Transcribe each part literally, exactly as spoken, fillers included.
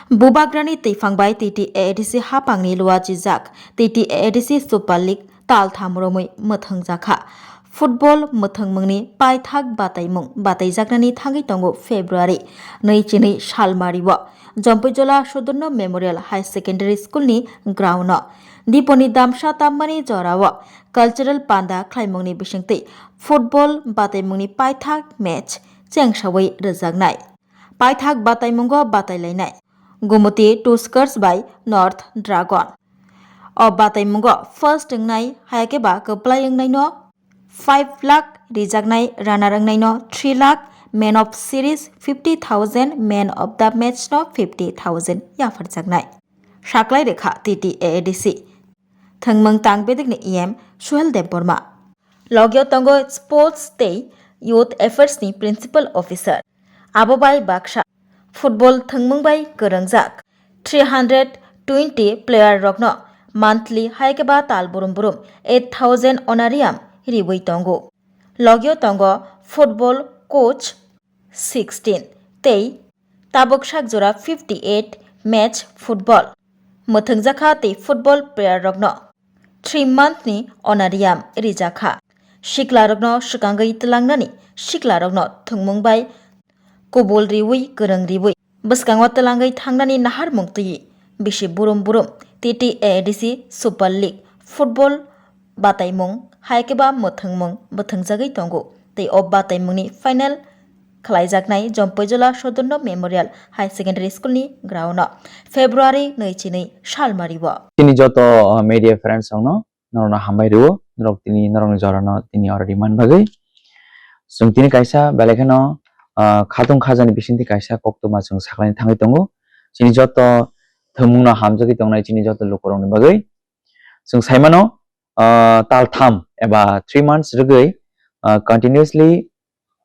Bubagrani twiphang bai T T A A D C hapangni luachijak T T A A D C Super League taltham romwi mwthwngjakha. Football mwthwngmungni paithak bataimung bataijaknani thangwi tongo February nwi chinwi salmario Jompuijola Sudorno Memorial High Secondary School ni ground o. Diponi damsa tammani jorao cultural panda khlaimungni bisingtwi football bataimungni paithak match chengsawi rwjaknai. Paithak bataimungo batailainai Gumoti Tuskers bai North Dragon. O bataimungo first wngnai hayakhe ba kwplai wngnaino five lakh rijaknai, runner wngnaino three lakh, man of series fifty thousand, man of the match no fifty thousand yapharjaknai. Saklai rwkha T T A A D C. Thwngmung tang bedekni E M Suhel Debbarma. Logio tongo Sports tei Youth Affairs ni Principal Officer. Abo bai baksa football thwngmung bai kwrwngjak three hundred twenty player rokno monthly hai khe ba tal burum burum eight thousand honorarium riwi tongo. Logio tongo football coach sixteen tei tabuk sak jora fifty eight match football mwthwngjakha tei football player rokno three month ni honorarium rijakha. Sikla rokno swkangwi twlangnani sikla rokno thwngmung bai kubul riwi kwrwng riwi bwskango twlangwi thangnani naharmung twi bisi burum burum T T A A D C Super League football bataimung hai khe ba mwthwngmung bwthwngjagwi tongo tei o bataimungni final khlaijaknai Jompuijola Sodorno Memorial High Secondary School ni ground o February nwi chinwi salmario. Chini joto, uh, media friends rokno norokno hambai rwo, norok tini norokni jorano tini oro rimani bagwi. Chwng tini kaisa belai kheno, ah, khatung khajani bisingtwi kaisa koktwma chwng saklaini thangwi tongo. Chini joto thwngmungno hamjagwi tongnai chini joto lukurokni bagwi. Chwng saimano, ah, tal tham eba three months rwgwi, ah, continuously,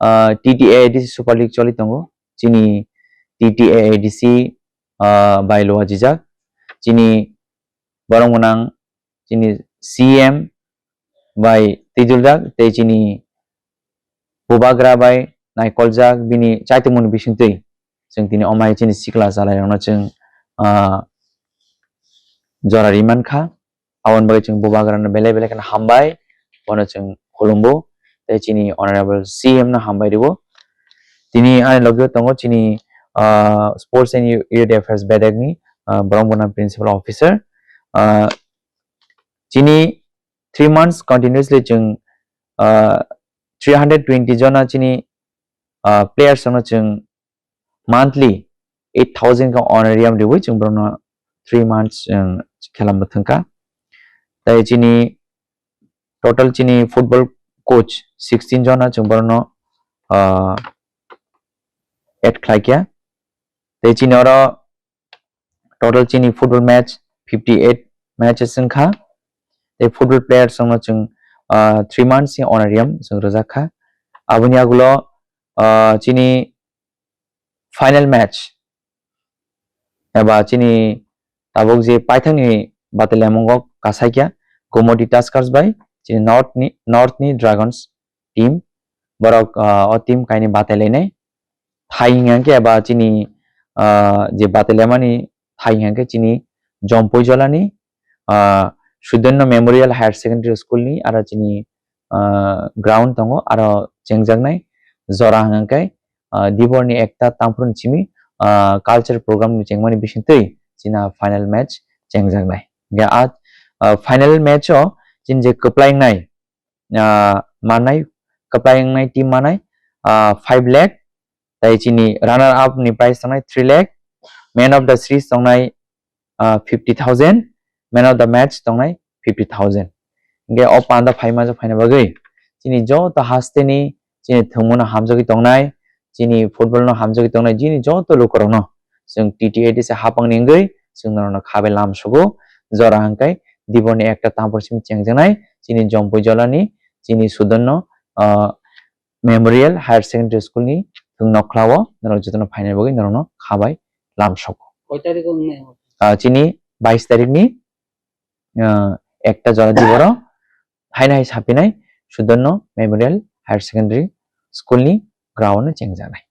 ah, T T A A D C Super League choli tongo. Chini T T A A D C, ah, bai luajijak. Chini borok gwnang chini C M bai twiduljak tei chini bubagra bai naikoljak bini chaitokmani bisingtwi chwng tini omai chini sikla chalairokno chwng, ah, jora ri mankha. Aboni bagwi chwng bubagrano belai belai kheno hambai, bono chwng khulumbo tei chini honorable C M no hambai rwo. Tini ani logio tongo chini, ah, Sports and Youth Affairs bedekni, ah, borok bono principal officer. Ah, chini three months continuously chwng, ah, three hundred twenty jona chini, ah, players rokno chwng monthly eight thousand ka honorarium riwi chwng borokno three months, um, khela mwthwngkha. Tai chini total chini football coach sixteen jona chwng borokno, ah, add khlaikha. Tai chini oro total chini football match fifty eight matches wngkha. Tai football players rokno chwng, ah, three months ni honorarium chwng rwjakha. Aboni agulo, ah, chini final match eba chini tabuk je paithakni batailamungo kasaikya Gomoti Tuskers bai chini North ni, North ni Dragons team. Borok, ah, o team kainwi batailainai. Thai hwnkhe eba chini, ah, je batailaimani thai hwnkhe chini Jompuijolani, ah, Sudarno Memorial Higher Secondary School ni aro chini, ah, ground tongo, aro chengjaknai jora hwnkhe, ah, diborni ekta tamphru ni simi, ah, culture program ni chengmani bisingtwi china final match chengjaknai. Hwnkhe a, ah, final match o chini je kwplai wngnai, ah, manai, kwplai wngnai team manai, ah, five lakh, tai chini runner up ni prize tongnai three lakh, man of the series tongnai, ah, fifty thousand, man of the match tongnai fifty thousand. Hwnkhe o panda phaima jok phaina bagwi chini joto hasteni chini thwngmano hamjagwi tongnai, chini football no hamjagwi tongnai, chini joto lukurokno chwng T T A D C hapangni wngwi chwng norokno khabai lamsogo. Jora hwnkhe diborni ekta tamphru simi chengjaknai chini Jompuijolani chini Sudarno, ah, Memorial Higher Secondary School ni thwng nokhlao norok jotono phaina bagwi norokno khabai lamsogo. Koi tarikh o wngnai? Ah, chini bais tarikh ni, ah, ekta jora diboro haino hai sapinai Sudarno Memorial Higher Secondary School ni ground o chengjaknai.